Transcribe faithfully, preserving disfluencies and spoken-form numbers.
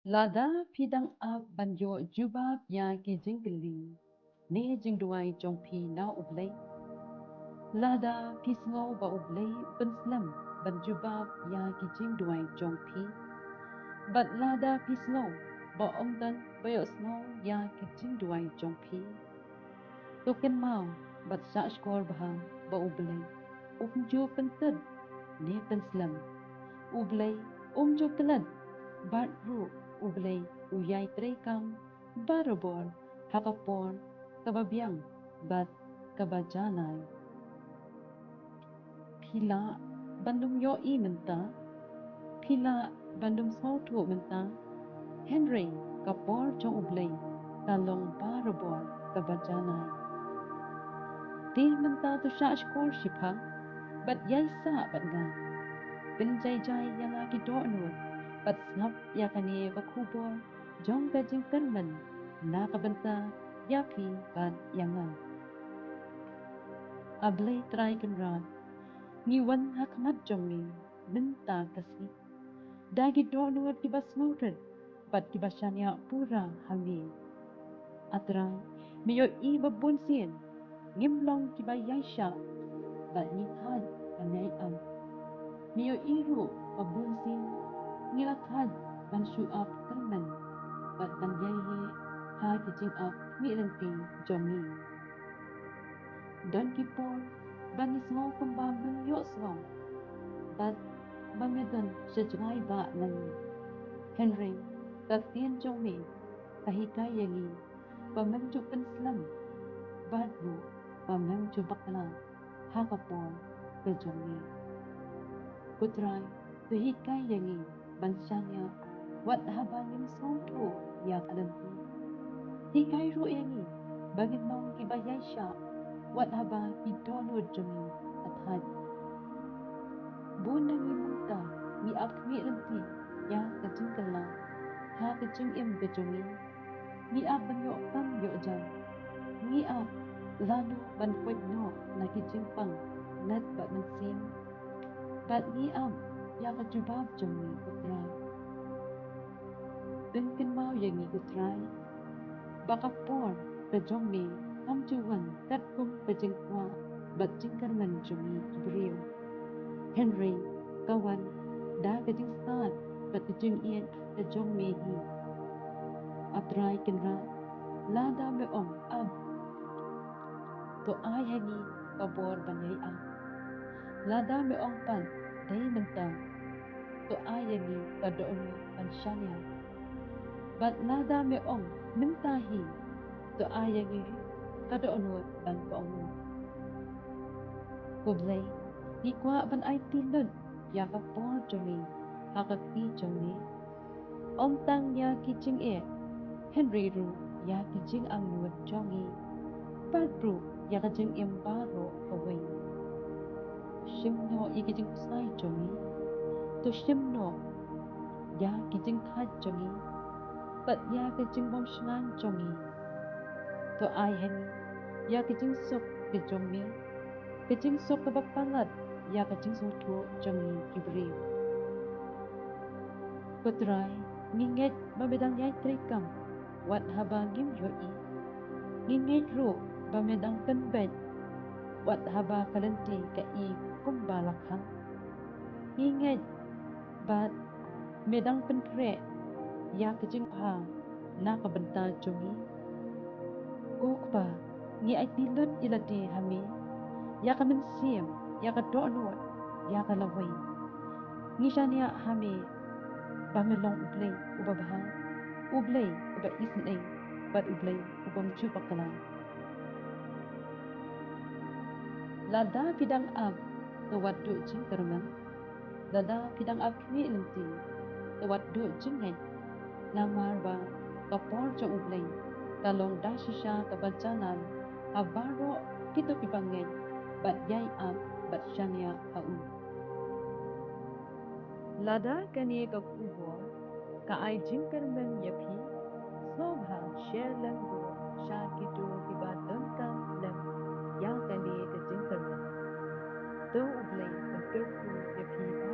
Lada phi dang ap ban ïoh jubab ïa ki jingkylli ne jingduwai jong phi na U Blei, lada phi sngew ba U Blei u pynslem ban jubab ïa ki jingduwai jong phi, bad lada phi sngew ba ym don ba ïohsngew ïa ki jingduwai jong phi, to kynmaw bad shahshkor bha ba U Blei um ju pyntud ne pynslem. U Blei um ju klet, bad ruh U Blei u ïai treikam barabor ha ka por kaba biang bad kaba janai. Phi lah ban ym ïohi mynta, phi lah ban ym sngewthuh mynta, hynrei ka por jong U Blei ka long barabor kaba janai. Te mynta to shahshkor shiphang bad ïaisah bad nga. Pynjai jai ïa la ki dohnud bad sngap ïa kane ka khubor jong ka jingkyrmen na ka bynta ïa phi bad ïa nga. A Blei Trai Kynrad, ngi wan ha khmat jong me mynta ka sngi da ki dohnud kiba sngewrit bad kiba shaniah pura ha me. A Trai, me ïohi ba bun sien ngim long kiba ïaishah bad ngi thait ban ïai ap. Me ïohi ruh ba bun sien ngi la thait ban shu ap kyrmen bad ban ïai leh ha ki jingap khmih lynti jong ngi. Don ki por ba ngi sngew kumba men ïohsngew bad ba me don sha jngai ba na ngi. Hynrei ka ktien jong me ka hikai ïa ngi ba men ju pynslem bad ruh ba men ju bakla ha ka por ka jong me. Ko Trai, to hikai ïa ngi ban shaniah wat haba ngim sngewthuh ïa ka lynti. Hikai ruh ïa ngi ba ngin long kiba ïaishah wat haba ki dohnud jong ngi ka thait. Bun na ngi mynta ngi ap khmih lynti ïa ka jingkylla ha ka jingim ka jong ngi. Ngi ap ban ïoh kam ïoh jam. Ngi ap lano ban koit noh na ki jingpang met bad mynsiem. Bad ngi ap ïa ka jubab jong me, ko Trai. Pynkynmaw ïa ngi, ko Trai, ba ka por ka jong me kam ju wan katkum ka jingkwah bad jingkyrmen jong ngi ki briew, hynrei ka wan da ka jingstad bad ka jingïeit ka jong me hi. A Trai Kynrad, lada me ong ap, to ai ha ngi ka bor ban ïai ap. Lada me ong pat, dei mynta, to ai ha ngi ka dohnud ban shaniah. Bad lada me ong mynta hi, to ai ha ngi ka dohnud ban kohnguh. Ko Blei, ngi kwah ban aiti lut ïa ka por jong ngi ha ka kti jong me. Ym tang ïa ki jingeh, hynrei ruh ïa ki jingangnud jong ngi, bad ruh ïa ka jingim baroh kawei. Shim noh ïa ki jingpynsngew jong ngi. To shim noh ïa ki jingthait jong ngi bad ïa ki jingbymshngaiñ jong ngi. To ai ha ngi ïa ki jingsuk ki jong me, ki jingsuk kiba palat ïa ki jingsngewthuh jong ngi ki briew. Ko Trai, ngi ngeit ba me dang ïai treikam wat haba ngim ïohi. Ngi ngeit ruh ba me dang pynbeit wat haba ka lynti ka i kumba la khang. Ngi ngeit ba me dang pynkhreh ïa ka jingbha na ka bynta jong ngi. Ko Kpa, ngi aiti lut ïa lade ha me, ïa ka mynsiem, ïa ka dohnud, ïa ka lawei. Ngi shaniah ha me ba me long U Blei uba bha, U Blei uba isynei, bad U Blei u bym ju bakla. Lada phi dang ap, to wat duh jingkyrmen. Lada phi dang ap khmih lynti, to wat duh jingngeit. Namar ba ka por jong U Blei ka long da shisha kaba janan ha baroh kito kiba ngeit bad ïai ap bad shaniah ha u. Lada kane ka khubor ka ai jingkyrmen ïa phi, sngewbha share lem ruh sha kito kiba donkam lem ïa kane ka jingkyrmen. To U Blei un kyrkhu ïa phi.